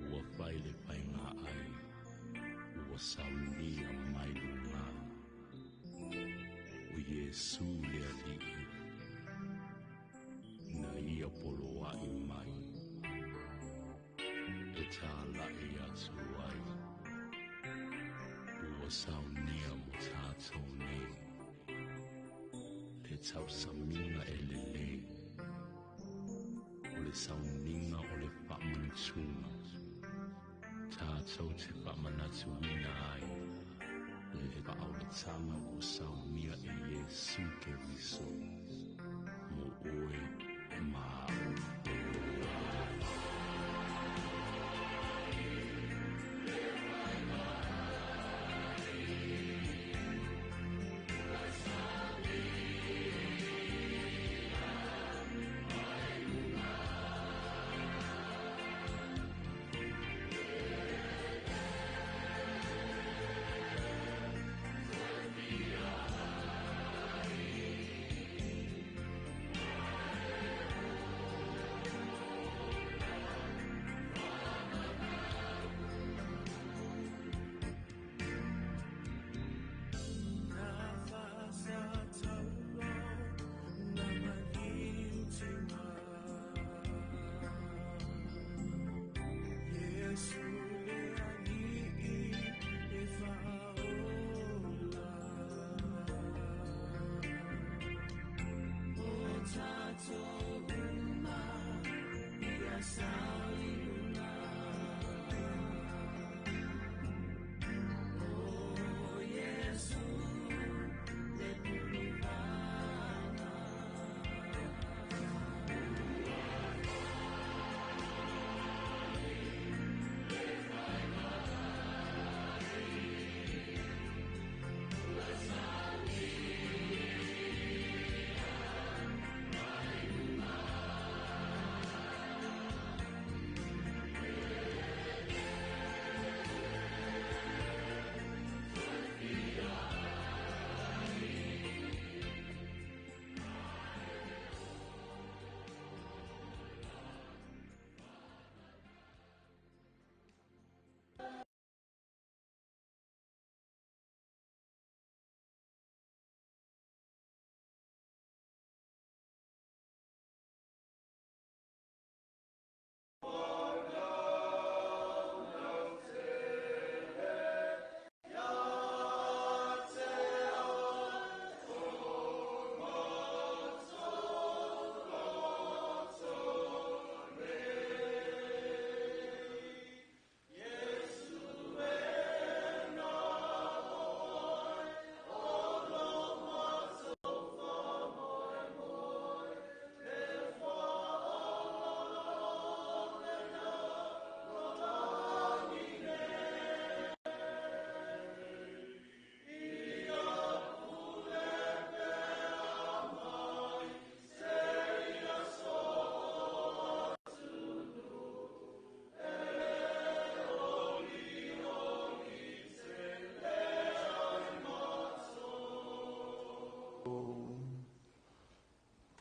Ua fai le faiga ai, ua saunia mai luga. O Iesu le Alii, na ia poloai mai, e tālai atu ai. Ua saunia mo tātou nei, le tausamiga e lelei, o le sauniga o le faamanatuga, tātou te faamanatuina ai, le faaolataga ua saunia e Iesu Keriso, mo oe ma a'u.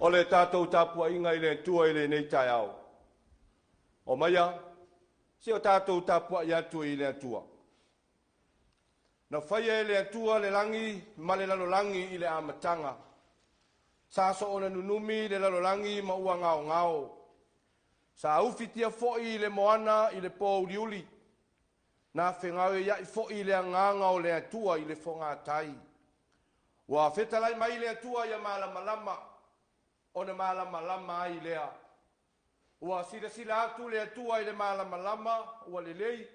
O le tatou tapuaiga i le Atua i lenei taeao. Omaia, se i o tatou tapuai atu i le Atua. Na faia e le Atua le lagi ma le lalolagi i le amataga. Sa soona nunumi le lalolagi ma ua gaogao. Sa ufitia foi i le moana i le pōuliuli. Na fegaoia'i foi le agaga o le Atua i le fogatai. Ua fetalai mai le Atua ia malamalama, ona malamalama ai lea. Ua silasila atu le Atua i le malamalama ua lelei,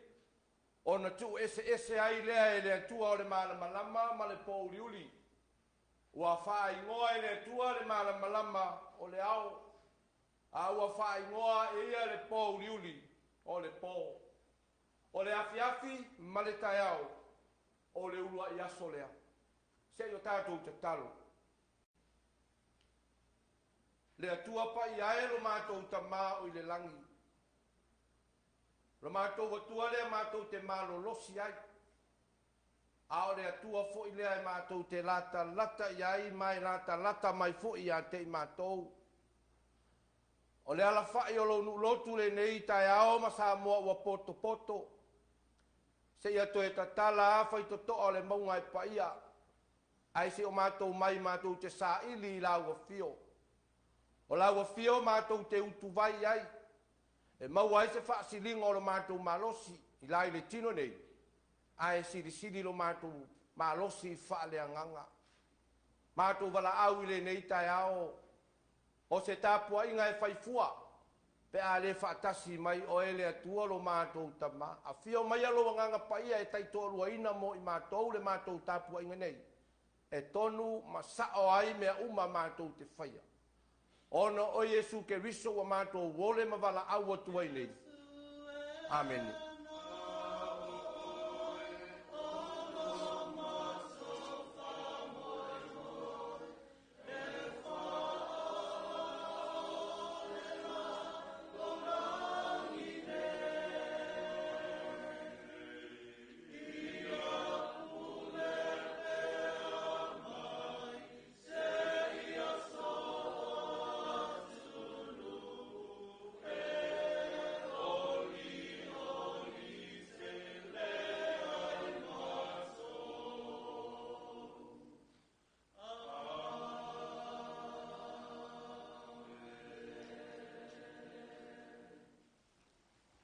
ona tuueseese ai lea e le Atua o le malamalama ma le pōuliuli. Ua faaigoa e le Atua le malamalama o le ao, a ua faaigoa e ia le pōuliuli o le pō. O le afiafi ma le taeao, o le uluai aso lea. Se i o tatou tatalo. Le Atua paia e lo matou Tamā o i le lagi. Lo matou Atua lea matou te malolosi ai. A o le Atua foi lea e matou te latalata i ai ma e latalata mai foi ia te i matou. O le alafai o lou nuulotu lenei taeao ma Samoa ua potopoto. Seia toe tatala a faitotoa o le mauga e paia. Ae se o matou mai matou te saili i lau afio. O lau afio matou te utuvai ai. E maua ai se faasiliga o lo matou malosi i la i le tino nei. Ae silisili lo matou malosi faaleagaga. Matou valaau i lenei taeao. O se tapuaiga e faifua. Pe a le faatasi mai oe le Atua lo matou Tamā. Afio mai lou agaga paia e taitoaluaina mo i matou le matou tapuaiga nei. E tonu ma sao ai mea uma matou te faia. Ona o Iesu Keriso ua matou ole ma valaau atu ai nei. Amene.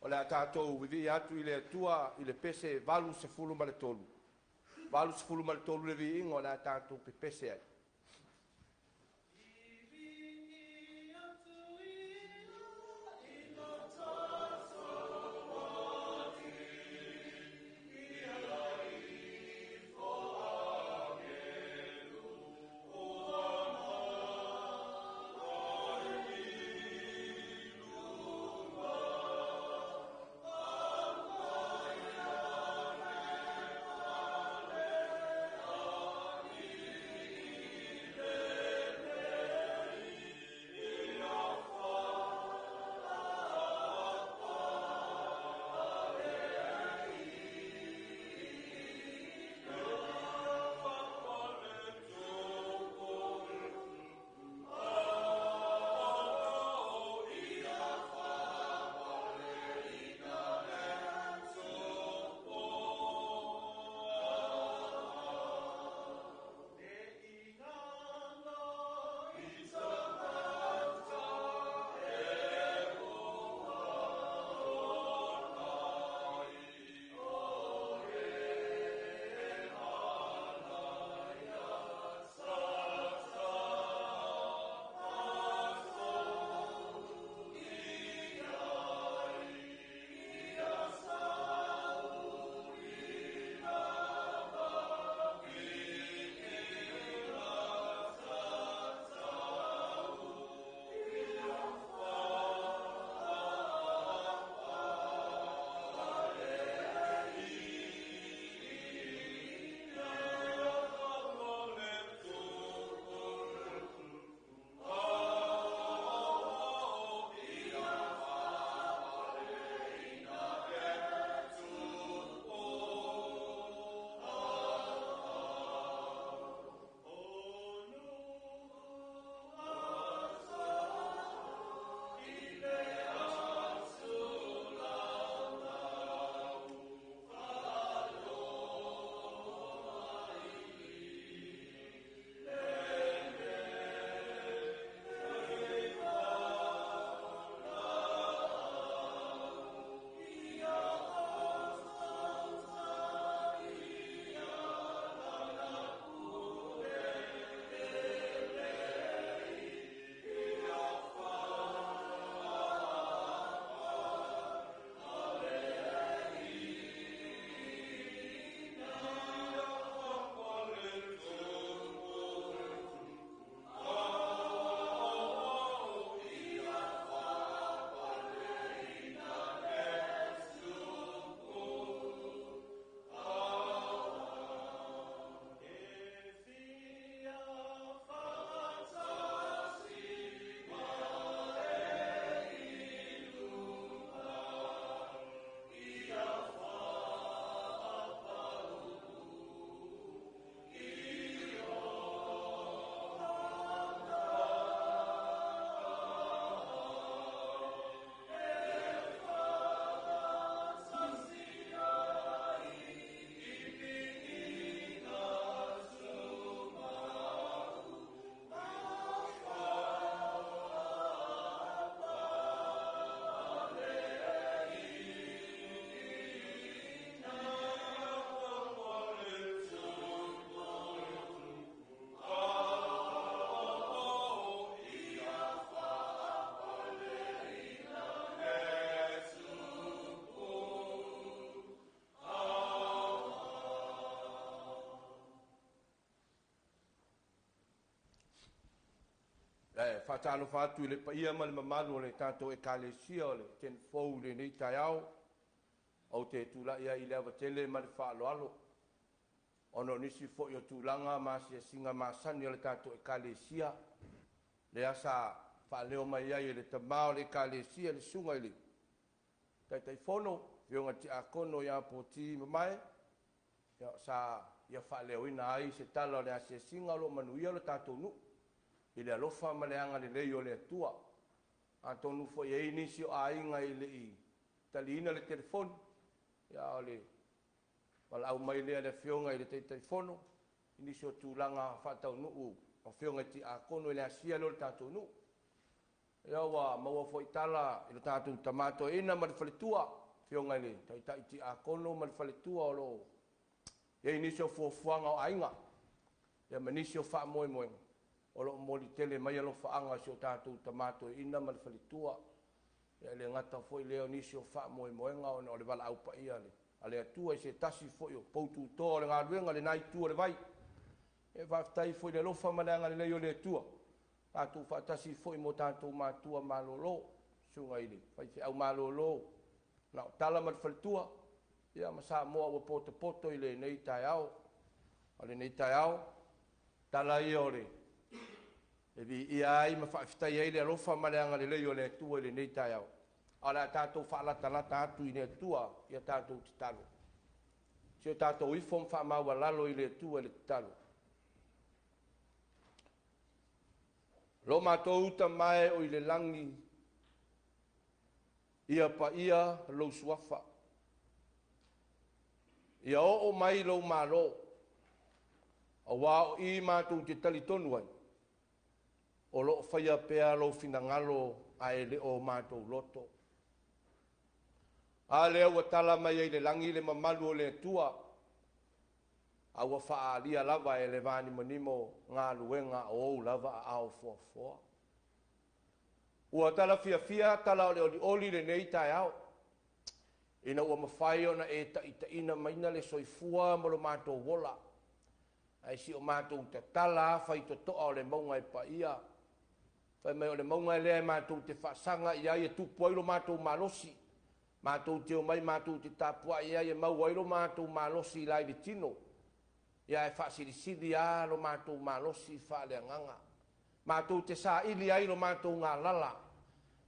O le a tatou vivii atu i le Atua i le pese 83. 83 le viiga o le a tatou pepese ai. Ae faatalofa atu i le paia ma le mamalu o le tatou Ekalesia o le Tenfou i lenei taeao. Ou te tulai ai i le ava tele ma le faaaloalo, ona o nisi foi o tulaga ma asiasiga masani a le tatou Ekalesia, lea sa faaleo mai ai e le tama o le Ekalesia, le susuga i le Taitaifono, Afioga i le Tiakono ia Poti Mamae, ia, sa ia faaleoina ai se tala o le asiasiga o lo o manuia lo tatou nuu i le alofa ma le agalelei o le Atua. Atonu foi e i ai nisi o aiga e le i taliina le telefoni, ia o le valaau mai lea a le Afioga i le Taitaifono i nisi o tulaga faataunuu o Afioga i Tiakono i le asia lea o le tatou nuu. Ia ua maua foi tala i le tatou tama toeaina ma le faletua, Afioga i le Taitai Tiakono ma le faletua, o lo o i ai nisi o fuafuaga o aiga, ia ma nisi o faamoemoega o lo o momoli tele mai alofaaga o si o tatou tama toeaina ma le faletua. Ia e le gata foi lea o nisi o faamoemoega ona o le valaau paia a le Atua i se tasi foi o poututoa o le galuega i lena itu o le vai. E faafetai foi i le alofa ma le agalelei o le Atua, tatou faatasi foi mo tatou matua malolo, susuga i le faifeau malolo na o Tala ma le faletua, ia ma Samoa ua potopoto i lenei taeao. O lenei taeao, tala ia o le e viia ai ma faafetai ai le alofa ma le agalelei o le Atua i lenei taeao. A o le a tatou faalatalata atu i le Atua ia tatou tatalo. Si o tatou ifo ma faamaualalo i le Atua i le tatalo. Lo matou Tama e o i le lagi, ia paia lou suafa. Ia oo mai lou malo, aua o i matou te talitonu ai, o lo o faia pea lou finagalo ae le o matou loto. A lea ua tala mai ai le lagi le mamalu o le Atua, a ua faaalia lava e le vanimonimo galuega o ou lava aao foafoa. Ua tala fiafia tala o le olioli lenei taeao, ina ua mafai ona e taitaiina maina le soifua ma lo matou ola, ae si o matou tatala a faitotoa o le mauga e paia. Fai mai o le mauga lea e matou te faasaga i ai e tupu ai lo matou malosi, matou te omai matou te tapuai ai e maua ai lo matou malosi i la i le tino, ia e faasilisili lava lo matou malosi faaleagaga. Matou te saili ai lo matou galala,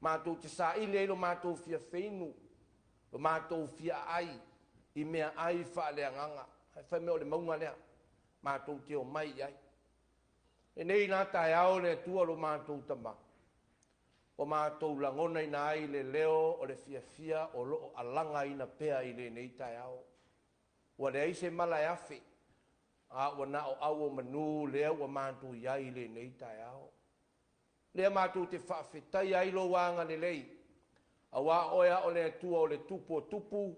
matou te saili ai lo matou fiafeinu, lo matou fiaai i meaai faaleagaga. Ae fai mai o le mauga lea matou te omai i ai. Lenei la taeao le Atua lo matou Tama, ua matou lagonaina ai le leo o le fiafia o lo o alagaina pea i lenei taeao. Ua leai se mala e afe, a ua na o au o manu lea ua matou i ai i lenei taeao. Lea matou te faafetai ai lou agalelei, aua oe a o le Atua o le Tupu o tupu,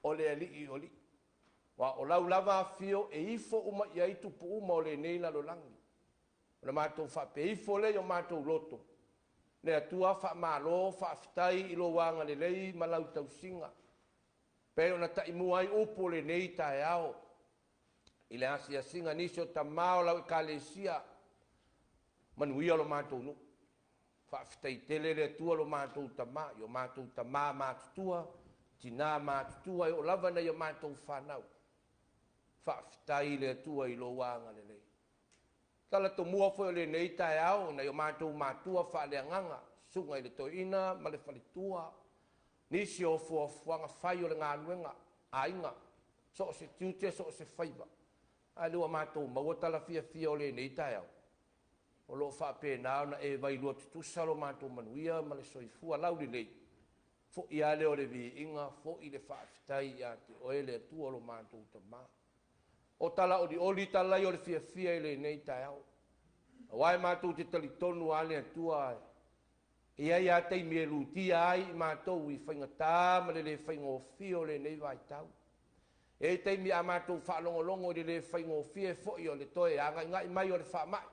o le Alii o alii. Aua o lau lava afio e ifo uma i ai tupu uma o lenei lalolagi. Ona matou faapeifo lea i o matou loto, le Atua faamalo faafetai i lou agalelei ma lau tausiga, pei ona taimua ai upu o lenei taeao i le asiasiga nisi o tama o lau Ekalesia. Manuia lo matou nuu. Faafetai tele le Atua lo matou Tama, i o matou tama matutua, tina matutua, e oo lava ina ia matou fanau. Faafetai le Atua i lou agalelei. Tala tomua foi o lenei taeao ina ia matou matua faaleagaga, susuga i le toeaina ma le faletua, nisi o fuafuaga fai o le galuega, aiga, so o se tiute, so o se faiva. Ae lea ua matou maua tala fiafia o lenei taeao, o lo o faapena ona e vailua tutusa lo matou manuia ma le soifua laulelei. Foi lava lea o le viiga, foi le faafetai ia te oe le Atua lo matou Tama. O tala olioli tala ia o le fiafia i lenei taeao, aua e matou te talitonu lava le Atua e i ai lava taimi e lutia ai i matou i faigata ma le le faigofie o lenei vaitau. E i ai taimi a matou faalogologo i le le faigofie foi o le toe agaigai mai o le faamai,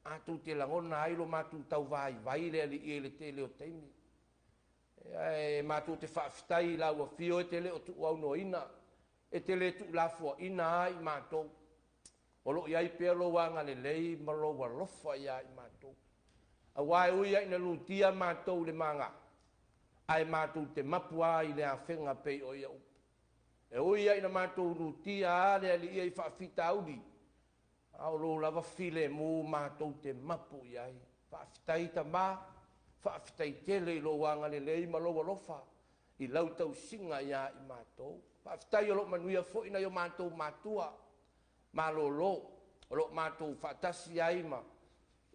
matou te lagona ai lo matou tauvaivai le alii i le tele o taimi. E matou te faafetai i lau afio e te le o tuuaunoaina, e te le tuulafoaina lava i matou. O lo o i ai pea lou agalelei ma lou alofa ia i matou. Aua e ui lava ina lutia matou i le maga, ae matou te mapu lava i le afega pei o ia upu. E ui lava ina matou lutia lava le Alii i faafitauli, a o lou lava filemu matou te mapu i ai. Faafetai Tama, faafetai tele i lou agalelei ma lou alofa i lau tausiga ia i matou. Faafetai o lo o manuia foi nai o matou matua malolo, o lo o matou faatasi ai ma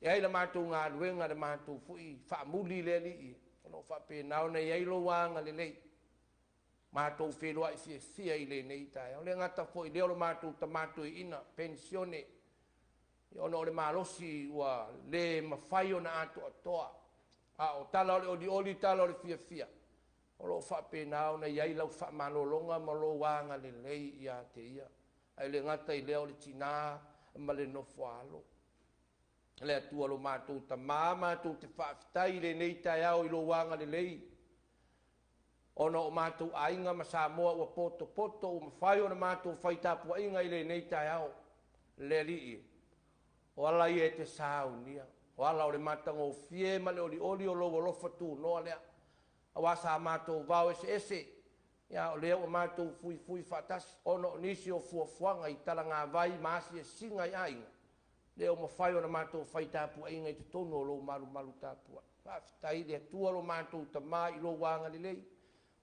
e ai la matou galuega, le matou foi faamuli i le Alii, o lo o faapena ona i ai lou agalelei. Matou feiloai fiafia i lenei taeao. Le gata foi lea o le matou tama toeaina penisione, ona o le malosi ua le mafai ona atoatoa, a o tala o le olioli, tala o le fiafia, o lo o faapena ona i ai lau faamalologa ma lou agalelei ia te ia. Ae le gata i lea o le tina ma le nofoaalo. Le Atua lo matou Tama, matou te faafetai i lenei taeao i lou agalelei, ona o matou aiga ma Samoa ua potopoto, ua mafai ona matou fai tapuaiga i lenei taeao. Le Alii, o ala ia e te saunia, o ala o le matagofie ma le olioli o lou alofa tunoa lea, aua sa matou vao eseese, ia o lea ua matou fuifui faatasi, ona o nisi o fuafuaga i talagavai ma asiasiga i aiga, lea ua mafai ona matou fai tapuaiga i totonu o lou malumalu tapuai. Faafetai le Atua lo matou Tama i lou agalelei,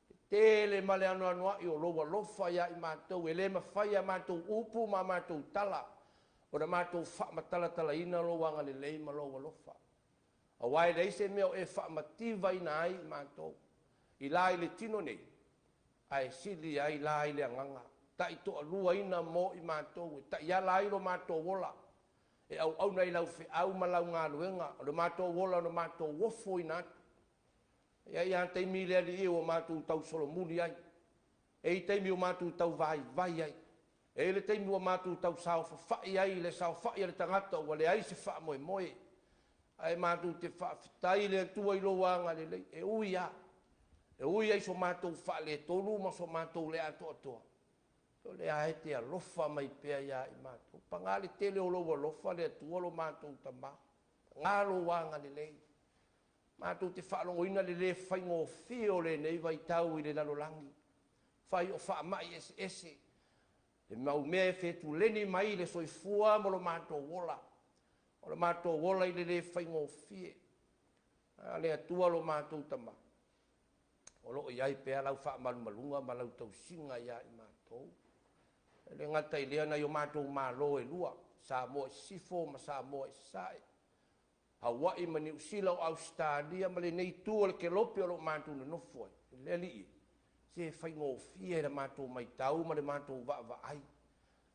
le tele ma le anoanoai o lou alofa ia i matou, e le mafai a matou upu ma a matou tala ona matou faamatalatalaina lou agalelei ma lou alofa. Aua e leai se mea o e faamativaina ai i matou, i la i le tino nei, ae sili ai la i le agaga, taitoaluaina mo i matou, e taiala ai lo matou ola, e auauna i lau feau ma lau galuega, o le matou ola na matou ofoina atu. E i ai lava taimi i le Alii ua matou tausolomuli ai, e i ai taimi ua matou tauvaivai ai, e i ai le taimi ua matou tausaofafai ai i le saofai a le tagata ua leai se faamoemoe. Ae matou te faafetai i le Atua i lou agalelei, e ui lava, e ui lava i so matou faaletonu ma so matou le atoatoa, o lea e te alofa mai pea ia i matou. Paga le tele o lou alofa le Atua lo matou Tama, paga lou agalelei. Matou te faalogoina le le faigofie o lenei vaitau i le lalolagi, fai o faamai eseese, e mau mea e fetuleni mai le soifua ma lo matou ola, o le matou ola i le le faigofie. A le Atua lo matou Tama, o lo o i ai pea lau faamalumaluga ma lau tausiga ia i matou. E le gata i lea nai o matou malo e lua, Samoa i Sisifo ma Samoa i Sasae, Hawaii ma Niu Sila, o Ausetalia ma lenei itu o le kelope o lo o matou nonofo ai. Le Alii, se faigofie le matou matau ma le matou vaavaai,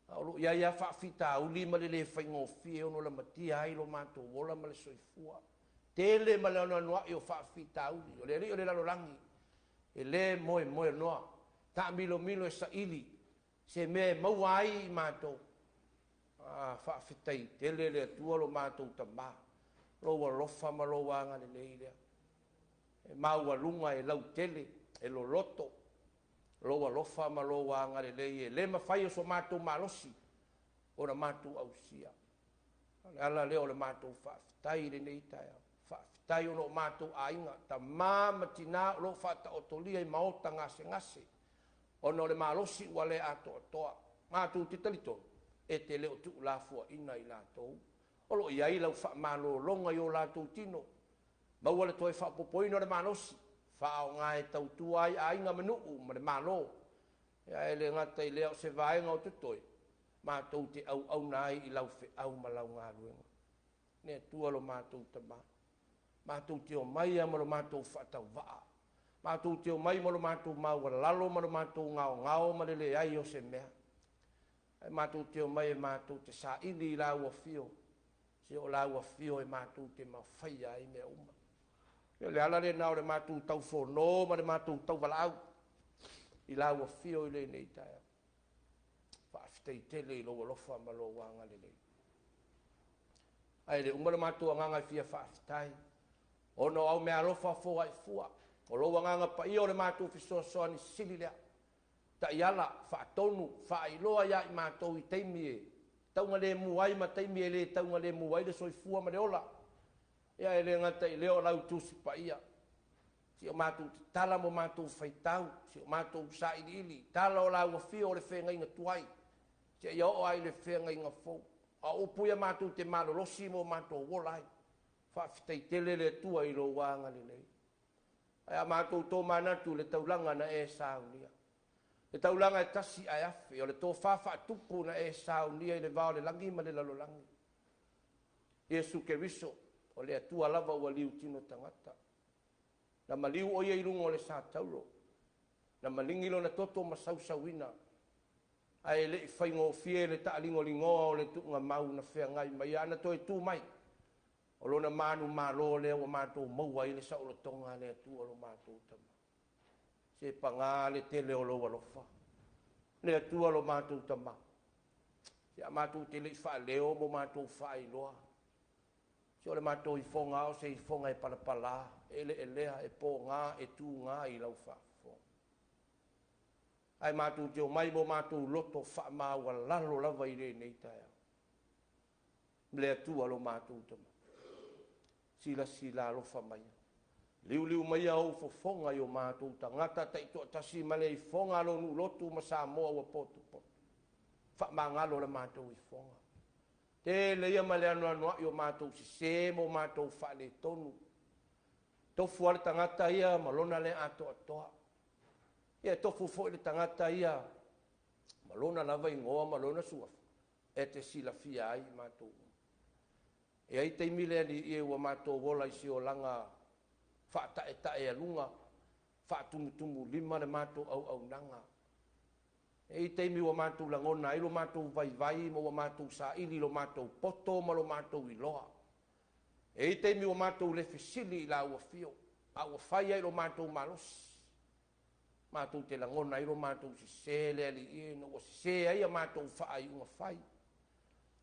a o lo o i ai lava faafitauli ma le le faigofie ono lamatia ai lo matou ola ma le soifua. Tele ma le anoanoai o faafitauli, o le Alii o le lalolagi, e le moemoe noa, taamilomilo e saili se mea e maua ai i matou. Faafetai tele le Atua lo matou Tama, lou alofa ma lou agalelei lea. E maualuga, e lautele, e loloto, lou alofa ma lou agalelei, e le mafai e so matou malosi ona matou ausia. O le ala lea o le matou faafetai i lenei taeao. Faafetai ona o matou aiga, tama ma tina o lo o faataotolia i maota gasegase, ona o le malosi ua le atoatoa. Matou te talitonu, e te le o tuulafoaina i latou. O lo o i ai lau faamalologa i o latou tino, maua le toe faaopoopoina o le malosi, faaaoga e tautua ai aiga ma nuu ma le Malo. Ae le gata i lea o se vaega o totoe, matou te auauna ai i lau feau ma lau galuega. Le Atua lo matou Tama, matou te omai ma lo matou faatauvaa, matou te omai ma lo matou maualalo ma lo matou gaogao ma le leai o se mea. Ae matou te omai e matou te saili i lau afio, se o lau afio e matou te mafaia ai mea uma. O le ala lena o le matou taufono ma le matou tauvalaau i lau afio i lenei taeao. Faafetai tele i lou alofa ma lou agalelei. Ae le uma le matou agaga e fia faafetai, ona o au meaalofa foai fua, o lou agaga paia o le matou fesoasoani sili lea. Taiala, faatonu, faailoa ia i matou i taimi e taugalemu ai ma taimi e le taugalemu ai le soifua ma le ola. Ia e le gata i lea o lau Tusi Paia, si o matou tatala ma matou faitau, si o matou sailiili, tala o lau afio o le feagaiga tuai, seia oo lava i le feagaiga fou. A o upu ia matou te malolosi ma o matou ola ai. Faafetai tele le Atua i lou agalelei. Ae a matou tomanatu i le taulaga na e saunia, le taulaga e tasi ae afe, o le tofa faatupu na e saunia i le va o le lagi ma le lalolagi. Iesu Keriso, o le Atua lava ua liutino tagata. Na maliu o ia i luga o le satauro, na maligi lona toto ma sausauina, ae le i faigofie le taaligoligoa o le tuugamau na feagai ma ia, ana toe tu mai, o lona manumalo lea ua matou maua ai le saolotoga a le Atua lo matou Tama. Se paga le tele o lou alofa, le Atua lo matou Tama. Se a matou te le i faaleo ma matou faailoa, se o le matou ifoga lava o se ifoga e palapala, e eleelea, e poga, e tuga i lau faafofoga. Ae matou te omai ma o matou loto faamaualalo lava i lenei taeao. Le Atua lo matou Tama, silasila alofa maia, liuliu maia ou fofoga i o matou tagata taitoatasi ma le ifoga a lou nuu lotu ma Samoa ua potopoto. Faamagalo le matou ifoga. Tele ia ma le anoanoai o matou sese ma o matou faaletonu. Tofu lava le tagata ia ma lona le atoatoa. Ia e tofu foi le tagata ia ma lona lava igoa ma lona suafa e te silafia ai i matou uma. E i ai taimi le Alii e ua matou ola i se olaga faataetaealuga, faatumutumulima le matou auaunaga. E i ai taimi ua matou lagona ai lo matou vaivai ma ua matou saili i lo matou poto ma lo matou iloa. E i ai taimi ua matou le fesili i lau afio, a ua fai lava i lo matou malosi. Matou te lagona ai lo matou sese le Alii e, ina ua sese ai a matou faaiuga fai.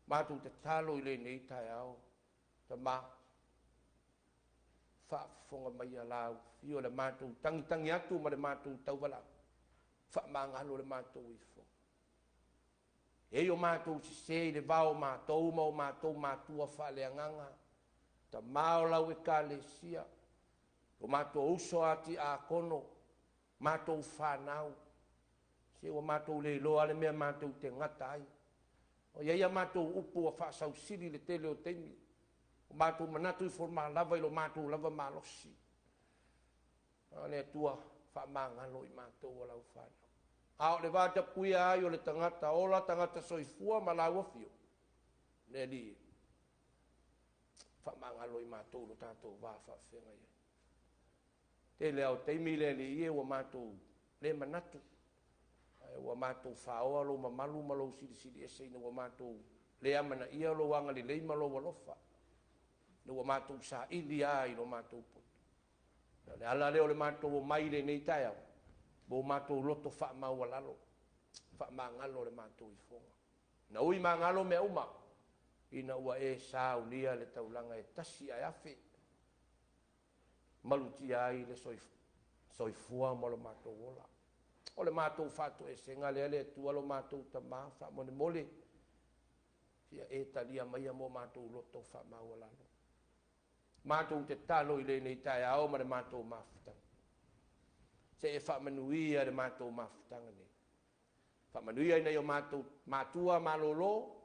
Matou tatalo i lenei taeao, Tama, faafofoga maia lau afio i le matou tagitagi atu ma le matou tauvalaau, faamagalo le matou ifoga. E i o matou sese i le va o matou ma o matou matua faaleagaga, Tama o lau Ekalesia, o matou uso a tiakono, matou fanau, se ua matou le iloa le mea matou te gata ai. O i ai a matou upu ua faasausili le tele o taimi, o matou manatu ifo ma lava i lo matou lava malosi. O le Atua faamagalo i matou o lau fanau. A o le vatapuia ai o le tagata ola, tagata soifua ma lau afio, le Alii, faamagalo i matou lo tatou va faafeagai ai. Tele lava o taimi le Alii e ua matou le manatu, ae ua matou faoa lou mamalu ma lou silisili ese ina ua matou le amanaia lou agalelei ma lou alofa, ina ua matou saili lava i lo matou poto. O le ala lea o le matou omai i lenei taeao, ma o matou loto faamaualalo, faamagalo le matou ifoga. Na ui magalo mea uma, ina ua e saunia le taulaga e tasi ae afe, malutia ai le soifua ma lo matou ola. O le matou faatoesega lea le Atua lo matou Tama, faamolemole, ia e talia maia mo matou loto faamaualalo. Matou tatalo i lenei taeao ma le matou mafutaga. Se e faamanuia le matou mafutaga nei. Faamanuia i nai o matou matua malolo,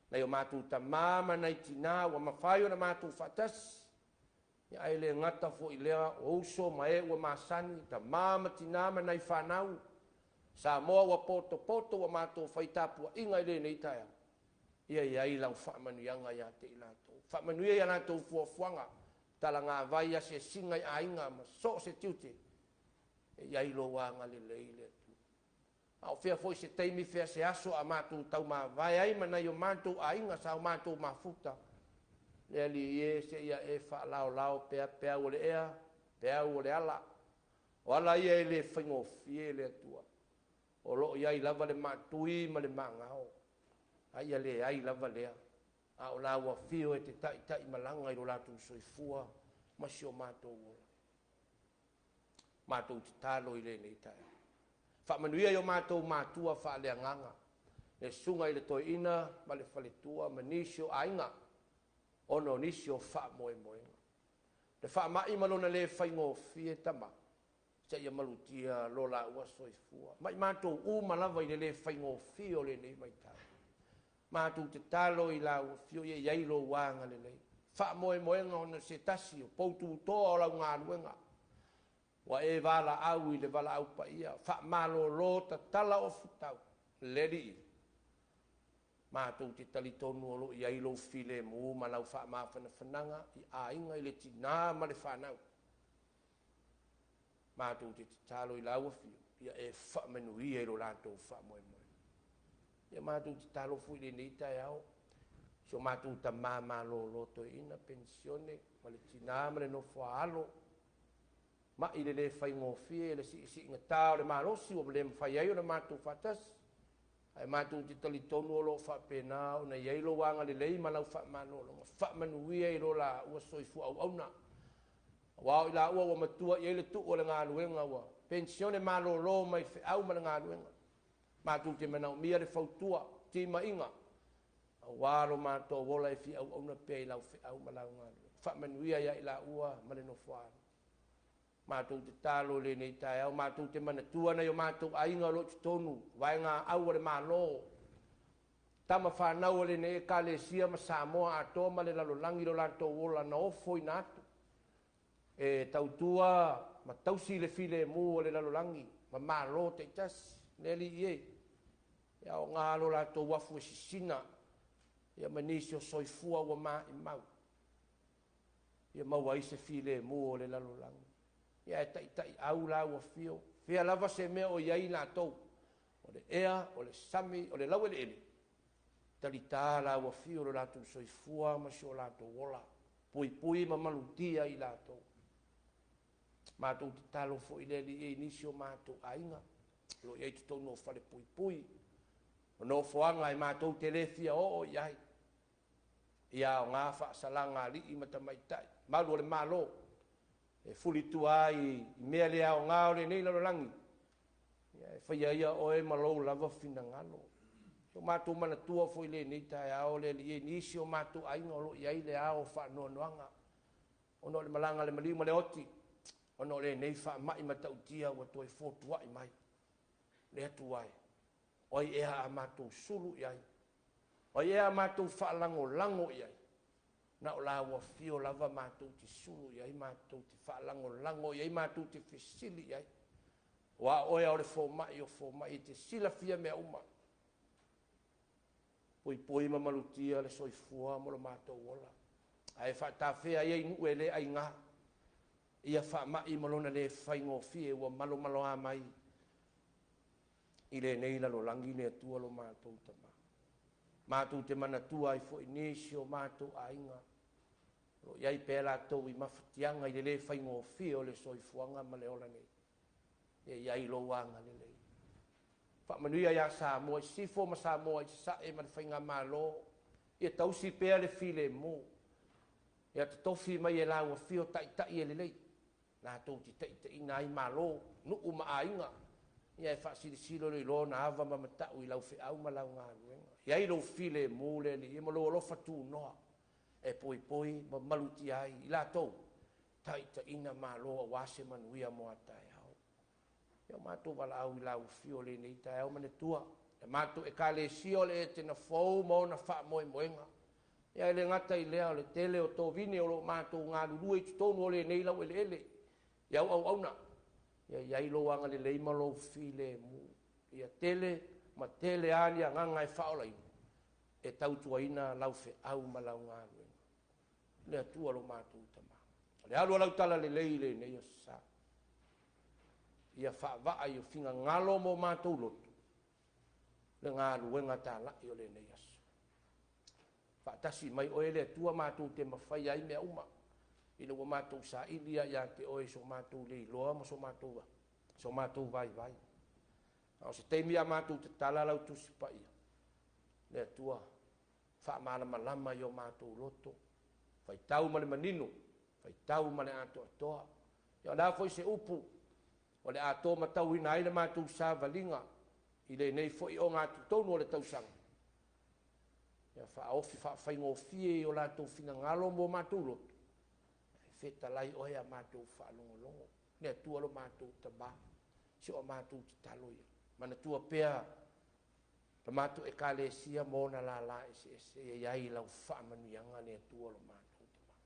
nai o matou tama ma nai tina ua mafai ona matou faatasi. Ia ae le gata foi lea o uso ma e ua masani, tama ma tina ma nai fanau, Samoa ua potopoto ua matou fai tapuaiga i lenei taeao. Ia i ai lau faamanuiaga ia te i latou. Faamanuia ia latou fuafuaga, talagavai asiasiga i aiga ma so o se tiute, e i ai lou agalelei le Atua. A o fea foi se taimi, fea se aso a matou taumavae ai ma nai o matou aiga sa o matou mafuta, le Alii e, seia e faalaolao pea peau o le ea, peau o le ala. O ala ia e le faigofie le Atua. O lo o i ai lava le maatui ma le magao, a ia leai lava lea, a o lau afio e te taitaimalaga i lo latou soifua ma si o matou ola. Matou tatalo i lenei taeao. Faamanuia i o matou matua faaleagaga, le susuga i le toeaina ma le faletua ma nisi o aiga, ona o nisi o faamoemoega. Le faamai ma lona le faigofie Tama, seia malutia lo laua soifua. Ma i matou uma lava i le le faigofie o lenei vaitau. Matou tatalo i lau Afio ia i ai lou agalelei. Faamoemoega ona o se tasi o poututoa o lau galuega. Ua e valaau i le valaau paia, faamalolo tatala ofutau, le Alii. Matou te talitonu o lo o i ai lou filemu ma lau faamafanafanaga i aiga i le tina ma le fanau. Matou te tatalo i lau Afio, ia e faamanuia i lo latou faamoemoe. Ia matou tatalo foi i lenei taeao, si o matou tama malolo toeaina, penisione, ma le tina ma le nofo a alo, mai le le faigofie le siisiigata o le malosi ua le mafai ai ona matou faatasi, ae matou te talitonu o lo o faapena ona i ai lou agalelei ma lau faamalologa, faamanuia i lo laua soifua auauna. Aua o i laua ua matua i ai le tuu o le galuega, ua penisione malolo mai feau ma le galuega. Matou te manaomia le fautua, timaiga, aua lo matou ola e fia auauna pea i lau feau ma lau galuega. Faamanuia ia i laua ma le nofoaalo. Matou tatalo i lenei taeao, matou te manatua nai o matou aiga o lo o i totonu, vaegaau a le Malo, tama fanau a lenei Ekalesia ma Samoa atoa ma le lalolagi lo latou ola na ofoina atu e tautua ma tausi le filemu o le lalolagi ma Malo taitasi. Le Alii e, e aoga lo latou afu e sisina ia ma nisi o soifua ua maimau ia maua ai se filemu o le lalolagi. Ia e taitaiau lau Afio, fea lava se mea o i ai latou, o le ea, o le sami, o le laueleele, talita lau Afio lo latou soifua ma si o latou ola, puipui ma malutia i latou. Matou tatalo foi le Alii i nisi o matou aiga, o lo o i ai totonu o fale puipui, o nofoaga e matou te le fia oo i ai, ia aoga faasalaga alii ma tamaitai, malu o le Malo, e fulitua ai i mea le aoga o lenei lalolagi, ia e faia ia oe ma lou lava finagalo. O matou manatua foi lenei taeao le Alii e nisi o matou aiga o lo o i ai le ao faanoanoaga, ona o le malaga a le maliu ma le oti, ona o lenei faamai matautia ua toe fotuai mai. Le Atua e, o ai ea a matou sulu i ai? O ai ea a matou faalagolago i ai? Na o lau Afio lava matou te sulu i ai, matou te faalagolago i ai, matou te fesili i ai. Aua o oe o le fomai o fomai, e te silafia mea uma. Puipui ma malutia le soifua ma lo matou ola. Ae faatafea ia i nuu e le aiga, ia faamai ma lona le faigofie ua malomaloa mai i lenei lalolagi le Atua lo matou Tama. Matou te manatua ai foi nisi o matou aiga, o lo o i ai pea latou i mafatiaga i le le faigofie o le soifuaga ma le ola nei. Ia i ai lou agalelei. Faamanuia ia Samoa i Sisifo ma Samoa i Sasae ma le Faigamalo, ia tausi pea le filemu, ia totofi mai e lau Afio taitai e lelei, latou te taitaiina ai Malo, nuu ma aiga, ia e faasilisilo le iloa ona ava ma matau i lau feau ma lau galuega. I ai lou filemu le Alii ma lou alofa tunoa e poipoi ma malutia ai i latou taitaiina Malo aua se manuia mo a taeao. Ia o matou valaau i lau Afio lenei taeao manatua, le matou Ekalesia o le Etena Fou ma ona faamoemoega. Ia e le gata i lea o le tele o tovine o lo o matou galulue i totonu o lenei laueleele i au auauna, ia i ai lou agalelei ma lou filemu. Ia tele ma tele lava ni agaga e faaolaina e tautuaina lau feau ma lau galuega. Le Atua lo matou Tama. O le alu o lau talalelei i lenei aso sa, ia faavaa i o finagalo mo matou loto le galuega talai o lenei aso. Faatasi mai oe le Atua matou te mafaia ai mea uma, ina ua matou saili ia ia te oe so matou leiloa ma so matou vaivai. A o se taimi a matou tatala lau Tusi Paia, le Atua faamalamalama i o matou loto, faitau ma le manino, faitau ma le atoatoa. Ia o le a foi se upu o le a tomatauina ai le matou savaliga i lenei foi ogatotonu o le tausaga, ia faaofi faafaigofie i o latou finagalo mo matou loto, Fetalai oe ia matou faalogologo, le Atua lo matou Tamā, si o matou tatalo ia. Manatua pea la matou Ekalesia ma ona lālā eseese, ia i ai lau faamanuiaga le Atua lo matou Tamā.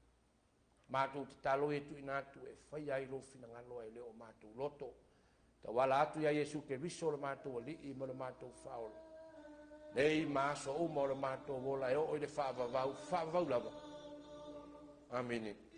Matou tatalo ia tuuina atu e faia ai lou finagalo ae le o matou loto. Tauala atu ia Iesu Keriso lo matou Alii ma lo matou Faaola, nei ma aso uma o lo matou ola e oo i le faavavau, faavavau lava. Amene.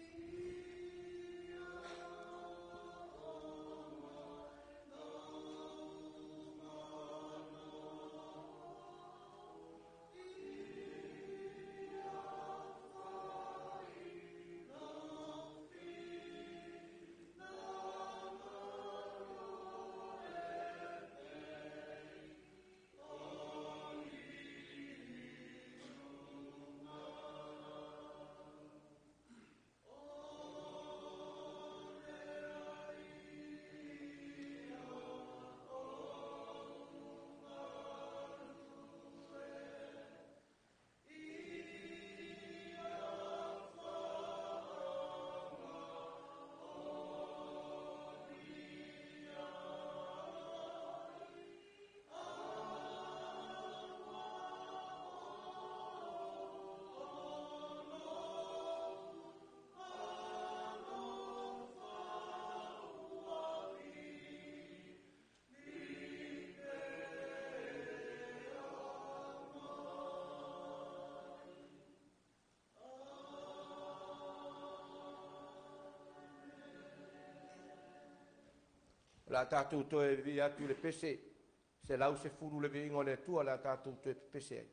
O le a tatou toe vivii atu i le pese 110 le viiga o le Atua, o le a tatou toe pepese ai.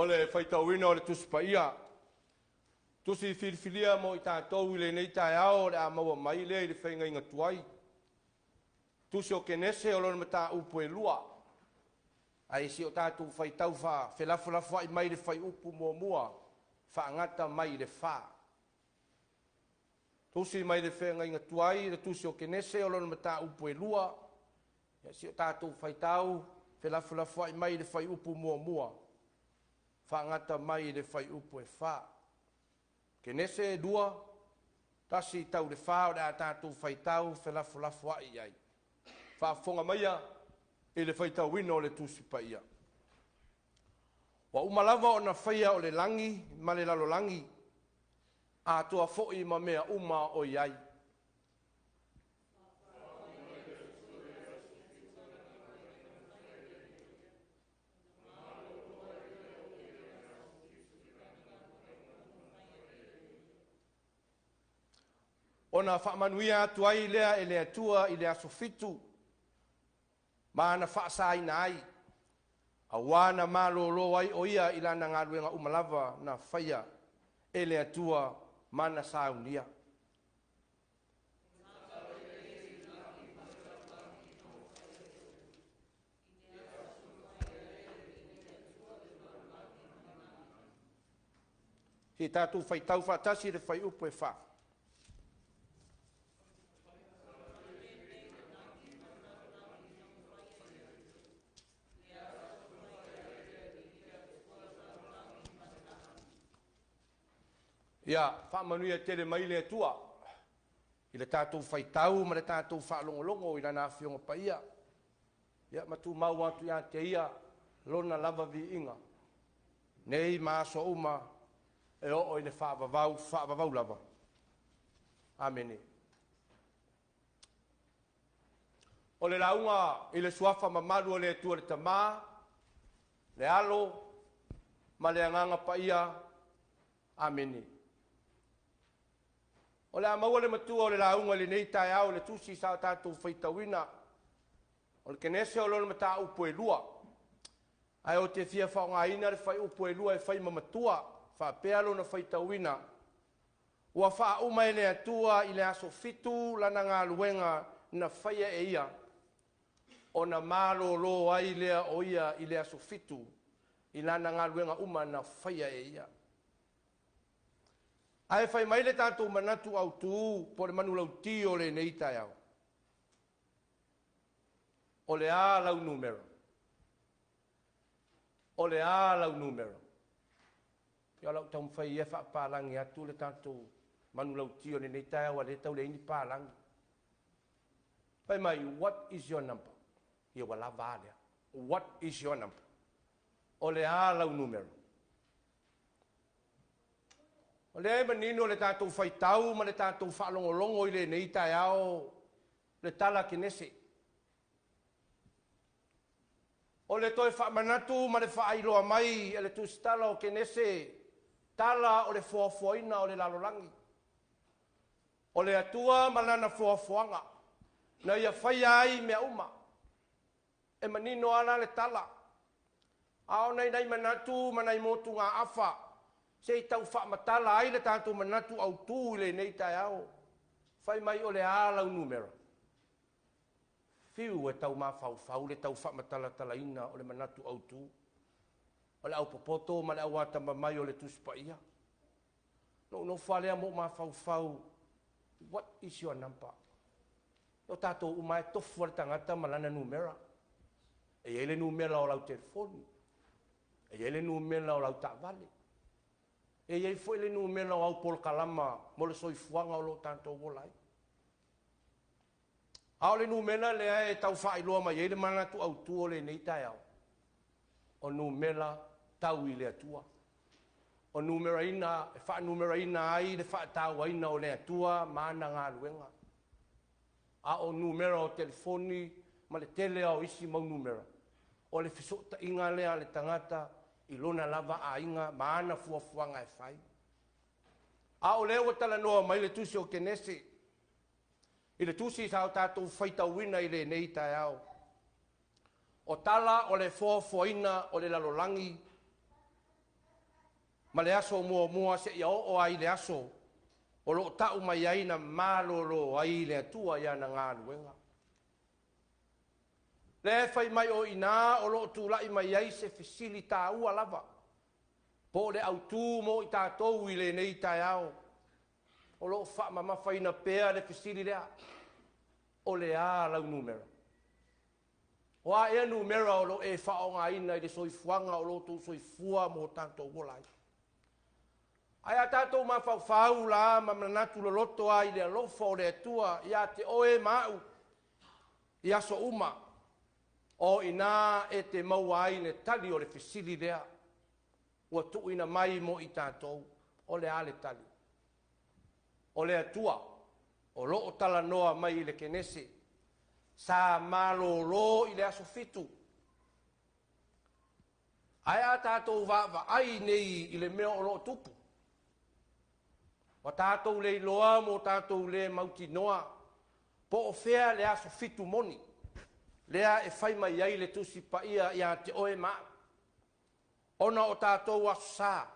O le faitauina o le Tusi Paia, Tusi filifilia mo i tatou i lenei taeao o le a maua mai lea i le feagaiga tuai. Tusi o Kenese o lona mataupu e 2. Ae se i o tatou faitau faafelafoa'i mai le fuaiupu 1, faagata mai i le 4. Tusi mai le feagaiga tuai, le Tusi o Kenese o lona mataupu e 2. Ia se i o tatou faitau felafolafoa'i mai le fuaiupu 1, faagata mai le fuaiupu e 4. Kenese 2, 1 tau le 4 o le a tatou faitau felafolafoa'i ai. Faafofoga maia i le faitauina o le Tusi Paia. Ua uma lava ona faia o le lagi ma le lalolagi, atoa foi ma mea uma o i ai. Ona faamanuia atu ai lea e le Atua i le aso 7, ma na faasaina ai, auā na malōlō ai o ia i lana galuega uma lava na faia e le Atua ma na saunia. Se i tatou faitau faatasi le fuaiupu e 4. Ia faamanuia tele mai le Atua i le tatou faitau ma le tatou faalogologo i lana Afioga Paia. Ia ma tumau atu ia te ia lona lava viiga, nei ma aso uma e oo i le faavavau, faavavau lava. Amene. O le lauga i le suafa mamalu o le Atua le Tama, le Alo ma le Agaga Paia. Amene. O le a maua le matua o le lauga i lenei taeao i le tusi sa o tatou faitauina. O le Kenese o lona mataupu e 2. Ae o te fia faaaogaina le fuaiupu e 2 e fai ma matua, faapea lona faitauina. Ua faauma e le Atua i le aso 7 lana galuega na faia e ia, ona malōlō ai lea o ia i le aso 7 i lana galuega uma na faia e ia. Ae fai mai le tatou manatu autū po o le manulauti o lenei taeao. O le a lau numera? O le a lau numera? Ia o lau taumafai ia faapalagi atu le tatou manulauti o lenei taeao a le tau leai ni palagi. Fai mai, what is your number? Ia ua lava a lea. What is your number? O le a lau numera? O lea e manino le tatou faitau ma le tatou faalogologo i lenei taeao le tala Kenese. O le toe faamanatu ma le faailoa mai e le tusitala o Kenese, tala o le foafoaina o le lalolagi. O le Atua ma lana foafoaga, na ia faia ai mea uma. E manino ala le tala. A o nai nai manatu ma nai motugaafa, se i tau faamatala ai le tatou manatu autū i lenei taeao. Fai mai o le a lau numera? Fiu e tau mafaufau le tau faamatalatalaina o le manatu autū. O le aupopoto ma le auatamamai o le Tusi Paia. No nofo lea mo mafaufau, what is your number? O tatou uma e tofu le tagata ma lana numera. E i ai le numera o lau telefoni. E i ai le numera o lau taavale. E i ai foi le numera o au polokalama mo le soifuaga o lo tatou ola ai. A o le numera lea e tau faailoa mai ai le manatu autū o lenei taeao. O numera tau i le Atua. O numeraina, e faanumeraina ai le faatauaina o le Atua ma ana galuega. A o numera o telefoni ma le tele o isi mau numera. O le fesootaiga lea le tagata i lona lava aiga ma ana fuafuaga e fai. A o lea ua talanoa mai le tusi o Kenese, i le tusi sa o tatou faitauina i lenei taeao. O tala o le foafoaina o le lalolagi ma le aso muamua seia oo ai le aso o lo o tau mai ai na malolo ai le Atua i ana galuega. Lea e fai mai o i ina o lo o tulai mai ai se fesili taua lava, po o le autu mo i tatou i lenei taeao, o lo o faamamafaina pea le fesili lea, o le a lau numera? O a ea numera o lo o e faaaogaina i le soifuaga o lo outou soifua ma o tatou ola ai? Ae a tatou mafaufau la ma manatu loloto ai i le alofa o le Atua ia te oe ma au i aso uma, o i ina e te maua ai le tali o le fesili lea ua tuuina mai mo i tatou. O le a le tali? O le Atua o lo o talanoa mai i le Kenese, sa malolo i le aso 7. Ae a tatou vaavaai nei i le mea o lo o tupu, ua tatou le iloa ma o tatou le mautinoa po o fea le aso 7 moni lea e fai mai ai le Tusi Paia ia te oe ma au, ona o tatou aso sa,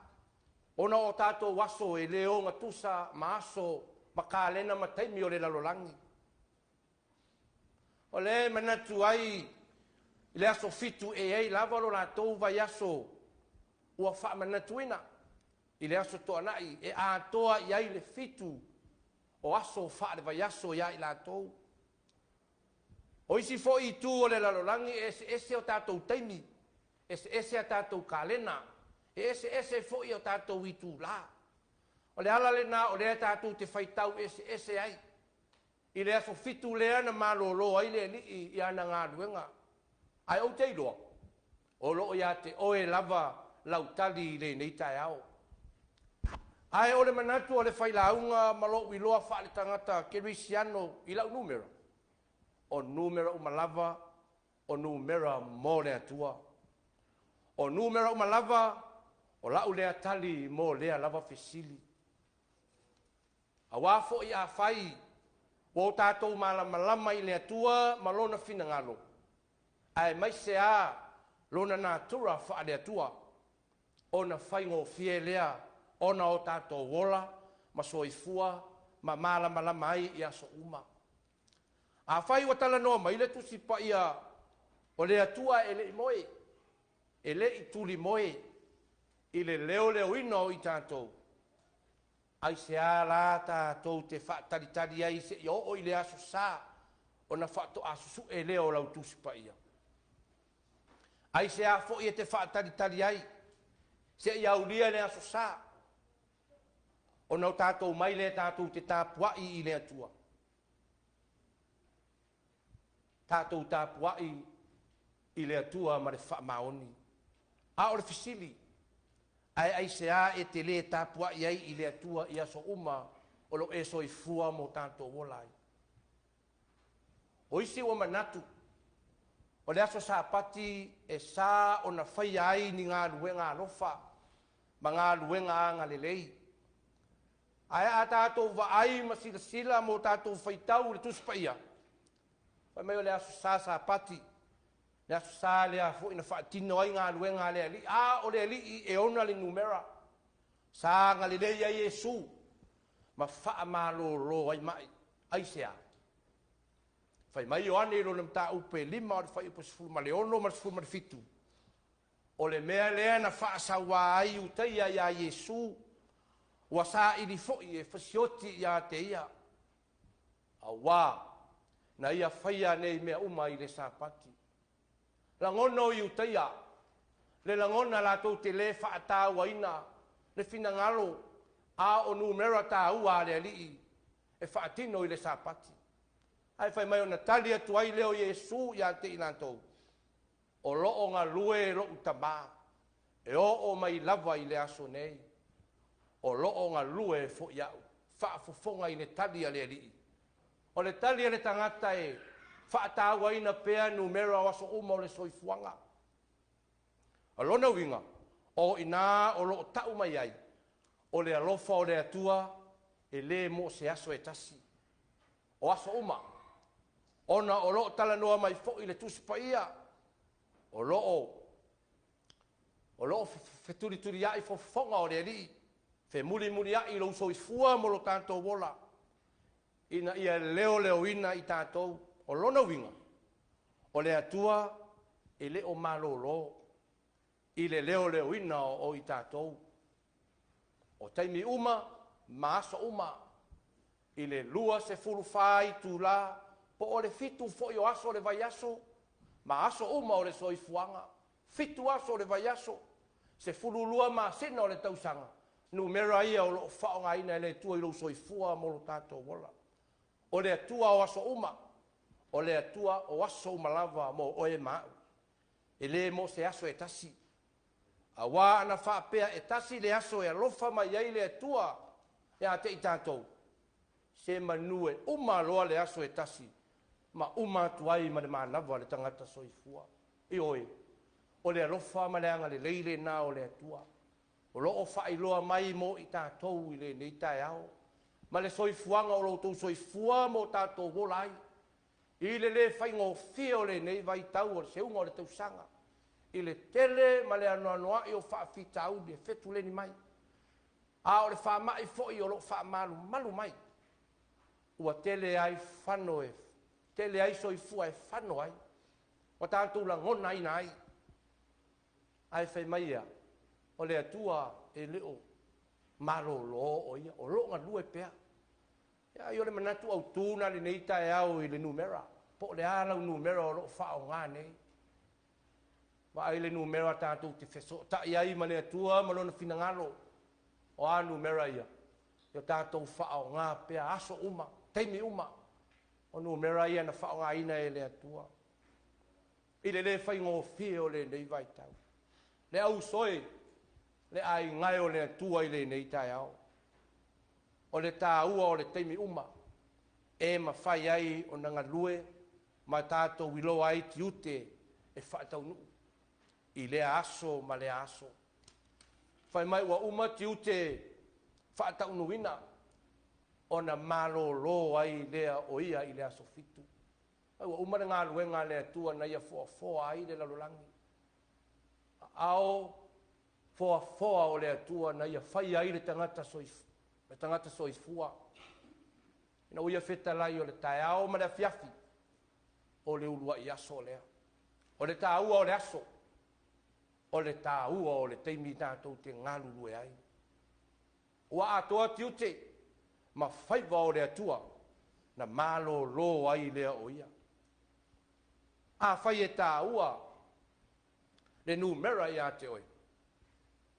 ona o tatou aso e le ogatusa ma aso ma kalena ma taimi o le lalolagi. O lea e manatu ai i le aso 7 e i ai lava lo latou vaiaso ua faamanatuina i le aso Toonai e atoa i ai le 7 o aso faale-vaiaso ia i latou. O isi foi itu o le lalolagi e eseese o tatou taimi, eseese a tatou kalena, e eseese foi o tatou itulā. O le ala lena o lea tatou te faitau eseese ai i le aso 7 lea na malolo ai le Alii i ana galuega. Ae ou te iloa, o lo o ia te oe lava lau tali i lenei taeao. Ae o le manatu o le failauga ma lou iloa faaletagata kerisiano i lau numera, o numera uma lava, o numera mo le Atua. O numera uma lava, o lau lea tali mo lea lava fesili. Auā foi afai ua o tatou malamalama i le Atua ma lona finagalo, aemaise a lona natura faale-Atua, ona faigofie lea ona o tatou ola ma soifua ma malamalama ai i aso uma. Afai ua talanoa mai le Tusi Paia o le Atua e le i moe, e le i tulimoe i le leoleoina o i tatou, aisea la tatou te faatalitali ai seia oo i le aso sa ona faatoa susue lea o lau Tusi Paia? Aisea foi e te faatalitali ai seia aulia le aso sa ona o tatou mai lea tatou te tapuai i le Atua? Tatou tapuai i le Atua ma le faamaoni. A o le fesili, ae aisea e te le tapuai ai i le Atua i aso uma o lo e soifua mo tatou ola ai? O isi ua manatu, o le aso Sapati e sa ona faia ai ni galuega alofa ma galuega agalelei. Ae a tatou vaai ma silasila mo tatou faitau i le Tusi Paia, fai mai o le aso sa Sapati, le aso sa lea foi na faatino ai galuega a le Alii. A o le Alii e ona le numera, sa agalelei ai Iesu ma faamalolo ai mai. Aisea? Fai mai Ioane i lona mataupu e 5 o le fuaiupu 16 ma le 17, o le mea lea na faasauā ai Iutaia ia Iesu, ua saili foi e fasioti ia te ia, auā na ia faia nei mea uma i le Sapati. Lagona o Iutaia, le lagona latou te le faatauaina le finagalo a o numera taua a le Alii e faatino i le Sapati. Ae fai mai ona tali atu ai lea o Iesu ia te i latou, o loo galue lou tamā, e oo mai lava i le aso nei, o loo galue foi au. Faafofoga i le tali a le Alii. O le tali a le tagata e faatauaina pea numera o aso uma o le soifuaga. O lona uiga, o ina o loo tau mai ai, o le alofa o le Atua e le mo se aso e tasi, o aso uma, ona o loo talanoa mai foi le Tusi Paia, o loo O lo o fetulisuliai fofoga o le Alii, femulimuliai lou soifua mo lo tatou ola, ina ia leoleoina i tatou. O lona uiga, o le Atua e le o malolo i le leoleoina o i tatou. O taimi uma ma aso uma, i le 24 itula, po o le 7 foi o aso o le vaiaso, ma aso uma o le soifuaga, 7 aso o le vaiaso, 12 masina o le tausaga, numera ia o lo o faaaogaina e le Atua i lou soifua mo lo tatou ola. O le Atua o aso uma, o le Atua o aso uma lava mo oe ma au. E le mo se aso e tasi. Auā ana faapea e tasi le aso e alofa mai ai le Atua ia te i tatou, se manu e uma loa le aso e tasi ma uma atu ai ma le manava le tagata soifua. Ioe, o le alofa ma le agalelei lena o le Atua o lo o faailoa mai mo i tatou i lenei taeao, ma le soifuaga o lo outou soifua ma o tatou ola ai, i le le faigofie o lenei vaitau o le seuga o le tausaga, i le tele ma le anoanoai o faafitauli e fetuleni mai, a o le faamai foi o lo o faamalumalu mai, ua tele ai fano e tele ai soifua e fano ai, ua tatou lagonaina ai. Ae fai mai ea, o le Atua e le o malolo o ia, o lo o galue pea. Ia, o le manatu autu na lenei taeao i le numera, po o le a lau numera o lo o faaaoga nei. Vaai le numera tatou te fesootai ai ma le Atua ma lona finagalo. O a numera ia? Ia tatou faaaoga pea aso uma, taimi uma. O numera ia na faaaogaina e le Atua i le le faigofie o lenei vaitau. Le ausoe, le aigae o le Atua i lenei taeao. O le taua o le taimi uma e mafai ai ona galue ma tatou iloa ai tiute e faataunuu i lea aso ma lea aso. Fai mai ua uma tiute faataunuuina ona malolo ai lea o ia i le aso 7. Ua uma le galuega a le Atua na ia foafoa ai le lalolagi. Aao foafoa o le Atua na ia faia ai le tagata soifua. Ina ua ia fetalai o le taeao ma le afiafi o le uluai aso lea. O le taua o le aso, o le taua o le taimi tatou te galulue ai. Ua atoa tiute ma faiva o le Atua na malolo ai lea o ia. Afai e taua le numera ia te oe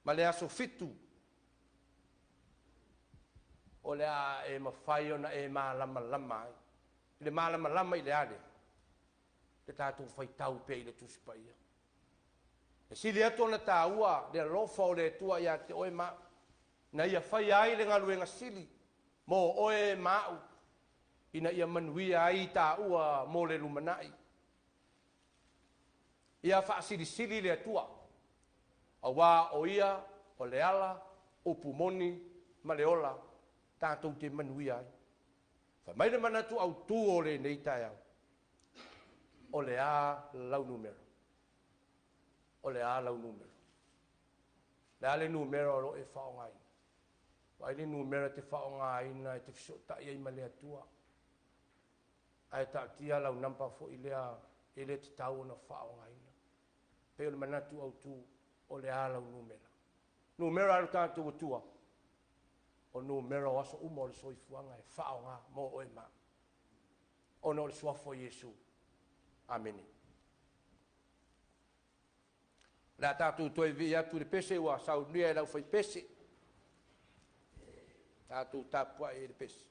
ma le aso 7, o le a e mafai ona e malamalama ai. I le malamalama i le ale, le tatou faitau pea i le Tusi Paia. E sili atu ona taua le alofa o le Atua ia te oe ma na ia faia ai le galuega sili mo oe ma au, ina ia manuia ai taua mo le lumanai. Ia faasilisili le Atua, auā o ia o le ala, upu moni ma le ola tatou te manuia ai. Fai mai le manatu autu o lenei taeao, o le a lau numera. O le a lau numera. Le a le numera o lo e faaaogaina. Vaai le numera te faaaogaina e te fesootai ai ma le Atua. Ae taatia lau nampa foi lea e le tatau ona faaaogaina. Pei o le manatu autu, o le a lau numera. Numera a lo tatou Atua, o numera o aso uma o le soifuaga e faaaoga mo oe ma ona o le suafa o Iesu. Amene. O le a tatou toe vii atu i le pese ua saunia e lau faipese. Tatou tapuai i le pese.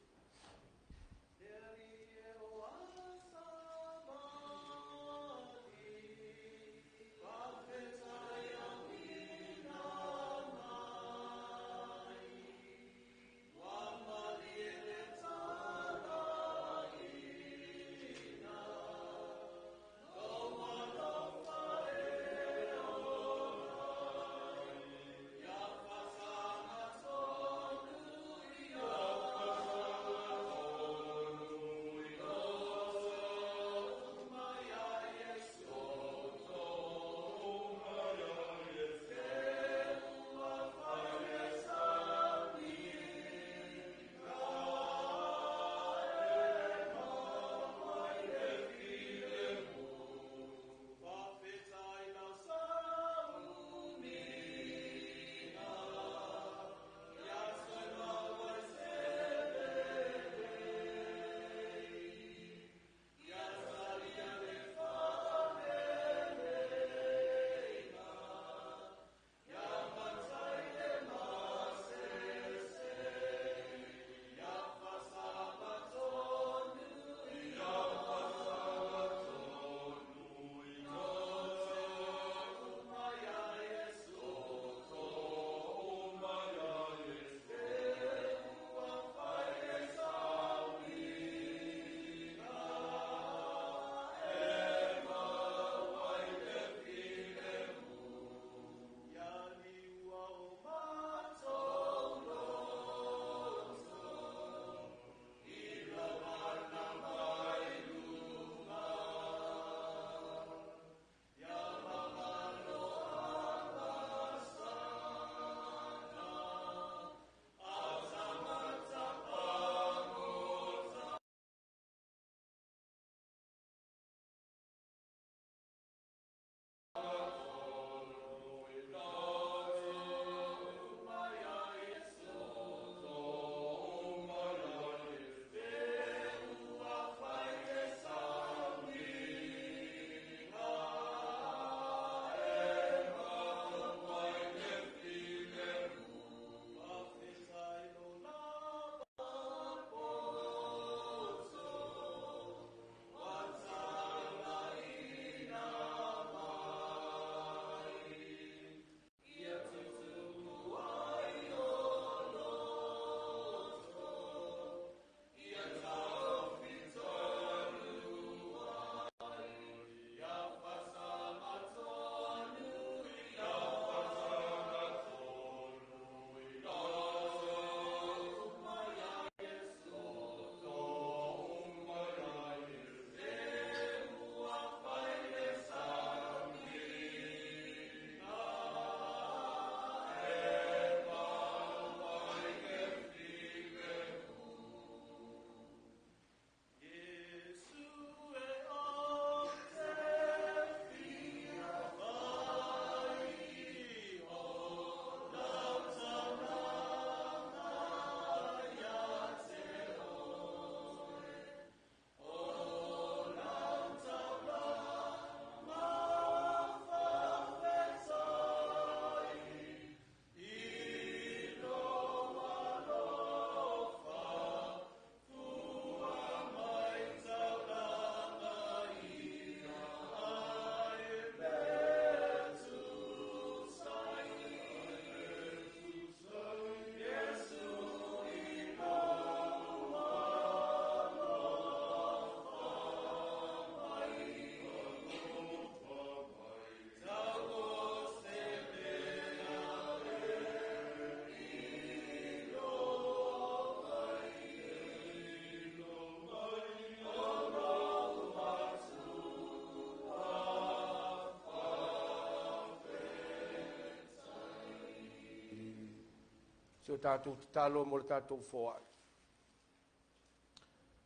Si o tatou tatalo mo le tatou foai.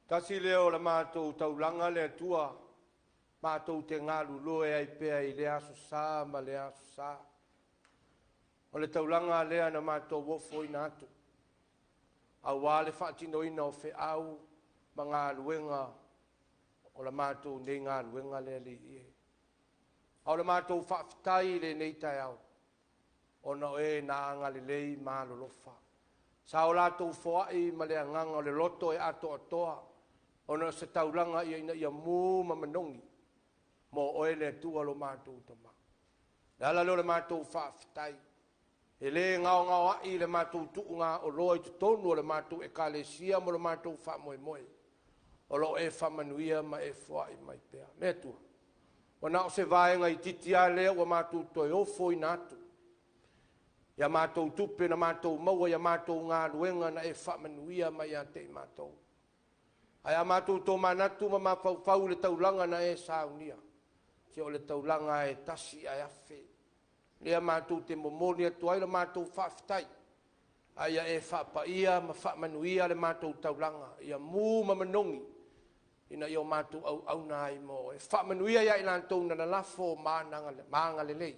Tasi lea o le matou taulaga le Atua, matou te galulue ai pea i le aso sa ma le aso sa. O le taulaga lea na matou ofoina atu, aua le faatinoina o feau ma galuega o la matou nei galuega le Alii e. A o le matou faafetai i lenei taeao, ona o e na agalelei ma alolofa. Sa o latou foai ma le agaga o le loto e atoatoa, ona o se taulaga ia ina ia mu ma manogi mo oe le Atua lo matou tama. Le ala lea o le matou faafetai, e le gaogaoa'i le matou tuugaoloa i totonu o le matou ekalesia mo le matou faamoemoe, o lo o e faamanuia ma e foai mai pea. Le Atua, ua na o se vaega itiiti lava lea ua matou toe ofoina atu, ia matou tupe na matou maua, ia matou galuega na e faamanuia mai ia te i matou. Ae a matou tomanatu ma mafaufau i le taulaga na e saunia, se o le taulaga e tasi ae afe. Lea matou te momoli atu ai la matou faafetai, a ia e faapaia ma faamanuia le matou taulaga, ia mu ma manogi, ina ia o matou auauna ai mo e faamanuia ia i latou na lalafo ma agalelei,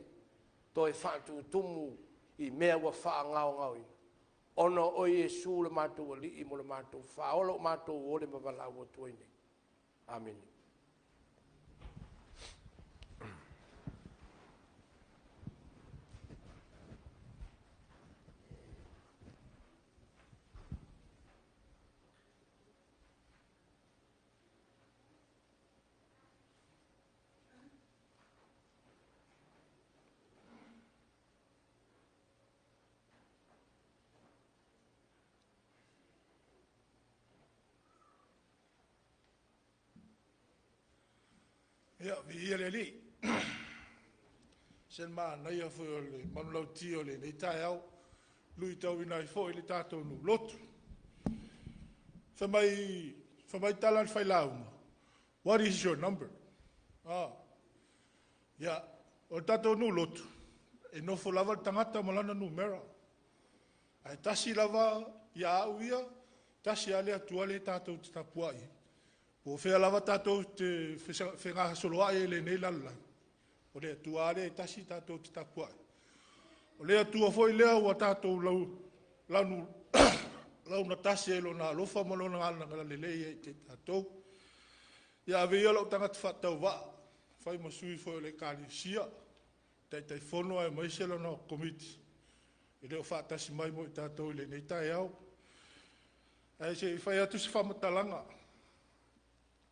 toe faatutumu i mea ua faagaogaoina, ona o Iesu le matou Alii mo le matou faaola o matou ole ma valaau atu ai nei. Amene. Ia, viia le Alii. Se manaia foi o le manulauti o lenei taeao, luitauina ai foi le tatou nuu lotu. Fai mai tala a le failauga, "What is your number?" Ia, o le tatou nuu lotu, e nofo lava le tagata ma lana numera. Ae tasi lava ia au ia, tasi lava le Atua lea tatou te tapuai ai. Po o fea lava tatou te fegasoloai ai i lenei lalolagi, o le Atua lava lea e tasi tatou te tapuai. O le Atua foi lea ua tatou launatasi ai i Lona alofa ma Lona agalelei ia te i tatou. Ia ave ia lou tagata faatauvaa, e fai ma sui foi o le Ekalesia, Taitaifono aemaise lana Komiti, e le o faatasi mai mo i tatou i lenei taeao. Ae se i fai atu se faamatalaga e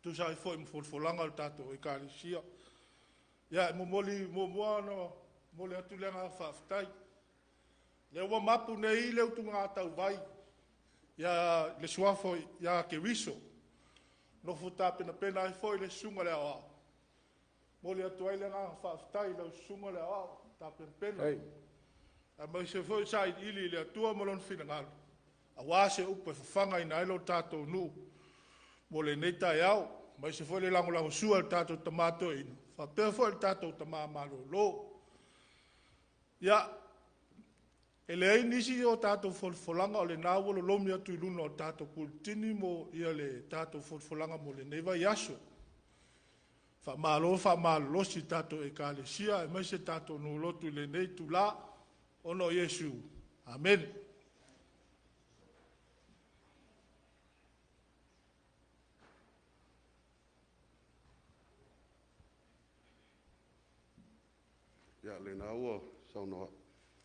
tusa ai foi ma folafolaga a le tatou Ekalesia. Ia, e momoli muamua ona momoli atu le agaga faafetai, lea ua mapu nei le utuga tauvai ia le suafa ia Keriso, nofo tapenapena ai foi le Susuga i le Aoao. E momoli atu ai le agaga faafetai i lau Susuga i le Aoao tapenapena, aemaise foi sailiili i le Atua ma Lona finagalo, aua se upu e fafagaina ai lo tatou nuu mo lenei taeao, aemaise foi le lagolagosua i le tatou tama toeaina, faapea foi le tatou tama malolo. Ia, e leai nisi o tatou folafolaga, o lena ua lolomi atu i luna o le tatou puletini mo le tatou folafolaga mo lenei vaiaso. Faamalo faamalolosi i tatou Ekalesia aemaise tatou nuu lotu i lenei itula, ona o Iesu. Amene. Ia, lena ua saunoa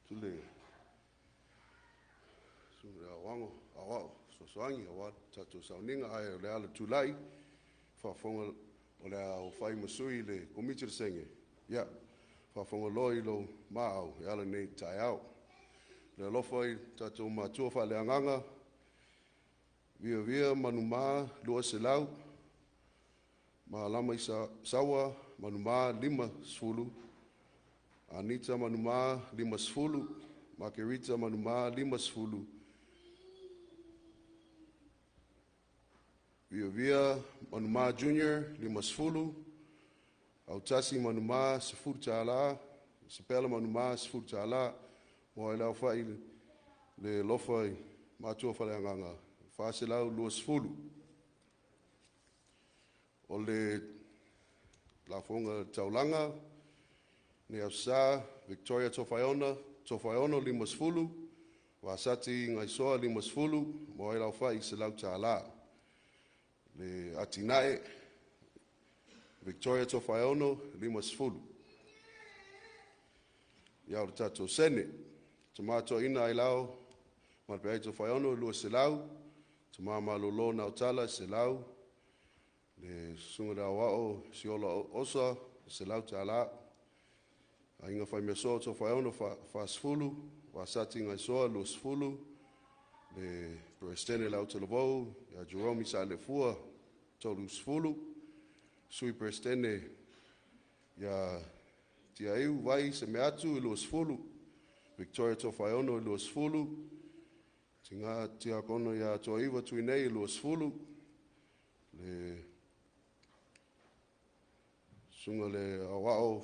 atu le Susuga i le Aoao Fesoasoani aua le tatou sauniga, ae o le ala tulai, faafofoga o le a fai ma sui le Komiti o le Sene, ia, faafofoga loa i lou maau e ala nei i le taeao. Le alofa i tatou matua faaleagaga, Via Manumā 200, Malama Isaua Manumā 50, Anita Manumā 50, Makerita Manumā 50, Via Manumā Jr. 50, Autasi Manumā 10 tala, Isabella Manumā 10 tala, mo le aofai Le alofa i matua faaleagaga 420. O le lafoga taulaga nei aso Sa, Victoria Tofaeono, Tofaeono 50, Vasati Gaisoa 50, mo ai laufai $100. Le atinae Victoria Tofaeono 50. Ia o le tatou sene, Tama Toeaina Ailao Malepeai Tofaeono 200, Tama Malolo Nautala 100, le Susuga i le Aoao Siola Osa $100, Aiga Faimeasoa Tofaeono 40, Vasati Gaisoa 20, le Peresetene le Autalavou ia Jerome Saalefua 30, Sui Peresetene ia Tiaiu Vai Semeatu 20, Victoria Tofaeono 20, Tiga Tiakono ia Toaiva Tuinei 20, le Susuga le Aoao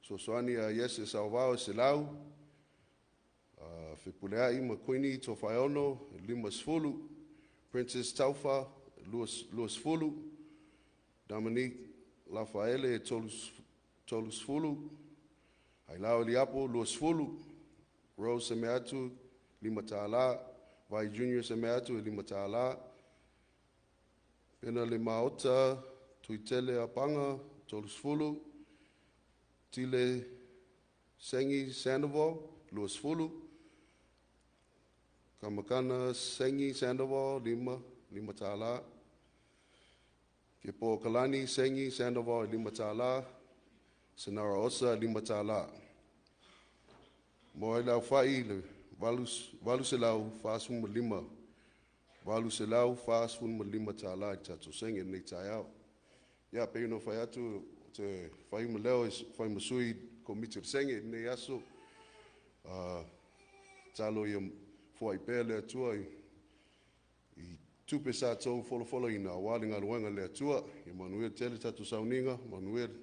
Fesoasoani ia Iese Saovao 100, Fepuleai ma Kuini Tofaeono 50, Princess Taufa 20, Dominique Lafaele 30, Ailao Eliapo 20, Rose Semeatu $5, Vai Junior Semeatu $5, Pena Le Maota Tuitele Apaga 30, Tile Sengi Sandoval 20, Kamakana Sengi Sandoval $5, Ke Po Kalani Sengi Sandoval $5, Senara Osa $5. Mo ai lau fai le 845, $845 i tatou senge nei taeao. Ia pe ino fai atu te fai ma leo e fai ma sui komiti o le senge nei aso. Talo ia foai pea le Atua i tupe sa tou folafolaina aua le galuega a le Atua. Ia manuia tele tatou sauniga, manuia le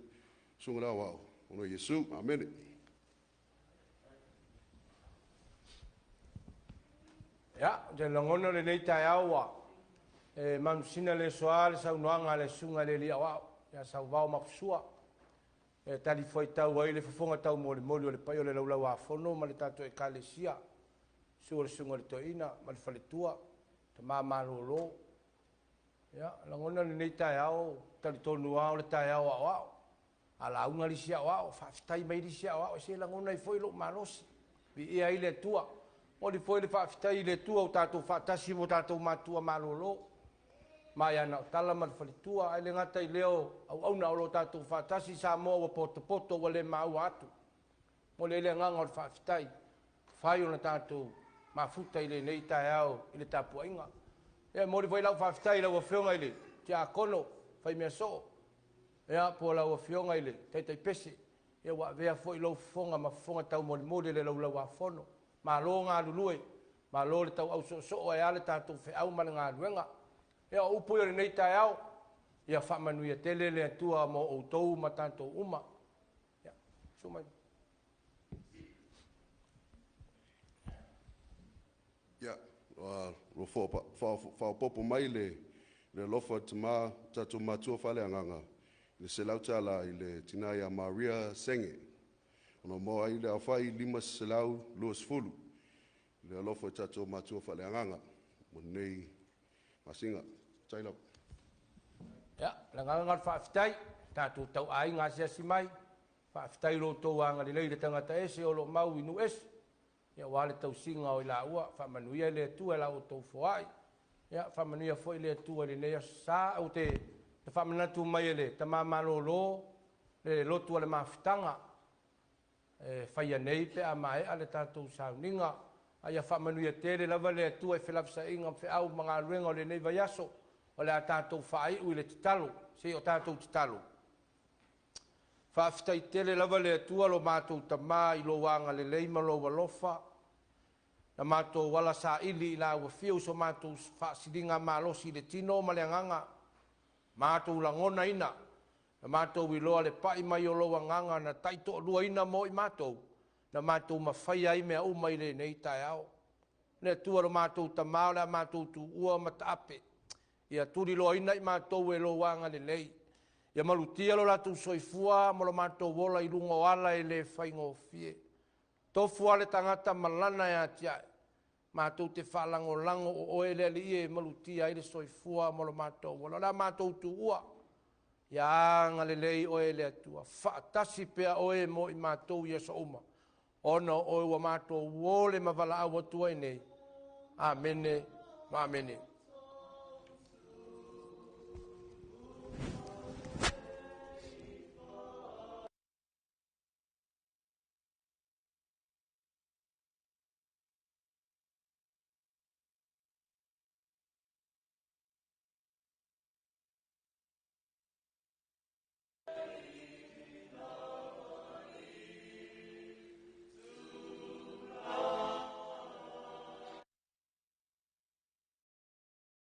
susuga i le Aoao. Ona Iesu, amene. Ia, ou te lagona lenei taeao ua e manusina le soa le saunoaga a le susuga i le alii aoao ia Sauvao Mapusua e talifuaitau ai le fofoga taumolimoli o le paia o le Laulau-a-Fono ma le tatou Ekalesia, susu o le susuga i le Toeaina ma le faletua, tama malolo. Ia, lagona lenei taeao, talitonu lava o le taeao aoao. A lauga le isi aoao, faafetai mai le isi aoao, se lagona ai foi lou malosi, viia ai le Atua. Momoli foi le faafetai i le Atua ua tatou faatasi ma tatou matua malolo, Maia Nautala ma le faletua, ae le gata i lea o auauna o lo o tatou faatasi. Samoa ua potopoto ua le maua atu. Momoli ai le agaga o le faafetai, fai ona tatou mafuta i lenei taeao i le tapuaiga. Ia, momoli foi lau faafetai i lau Afioga i le Tiakono Faimeasoo, ia, po o lau Afioga i le Taitaipese, ia ua avea foi lou fofoga ma fofoga taumolimoli i le Laulau-a-Fono. Malo galulue, malo le tauau soosoo ae a le tatou feau ma le galuega. Ia, o upu ia o lenei taeao, ia faamanuia tele le Atua mo outou ma tatou uma. Ia, susu mai. Ia, ua faaopoopo mai le alofa o tama tatou matua faaleagaga le $100 i le tina ia Maria Senge. Ona maua ai le aofai 520 le alofa o tatou matua faaleagaga mo lenei masina. Faafetai lava. Ia, le agaga o le faafetai, tatou tauaiga asiasi mai, faafetai lo outou agalelei i le tagata ese o lo o mau i nuu ese, ia aua le tausiga o i laua, faamanuia le Atua i la outou foai. Ia, faamanuia foi le Atua i lenei aso sa. Ou te faamanatu mai e le tama malolo le lotu a le mafutaga e faia nei pe a maea le tatou sauniga. A ia faamanuia tele lava le Atua i felafesaiga ma feau ma galuega o lenei vaiaso. O le a tatou faaiu i le tatalo, se i o tatou tatalo. Faafetai tele lava le Atua lo matou Tamā i lou agalelei ma lou alofa, na matou ala saili i la ua fiu so matou faasiliga malosi i le tino ma le agaga, matou lagonaina, na matou iloa le pai mai o lou agaga na taitoaluaina mo i matou, na matou mafaia ai mea uma i lenei taeao. Le Atua lo matou Tamā o le a matou tuua ma taape. Ia tuliloaina i matou e lou agalelei. Ia malutia lo latou soifua ma lo matou ola i luga o ala e le faigofie. Tofu lava le tagata ma lana e atiae. Matou te faalagolago o oe le Alii e malutia ai le soifua ma lo matou ola. O le a matou tuua. Ia agalelei oe e le Atua. Faatasi pea oe mo i matou i aso uma. Ona o oe ua matou ole ma valaau atu ai nei. Amene ma amene.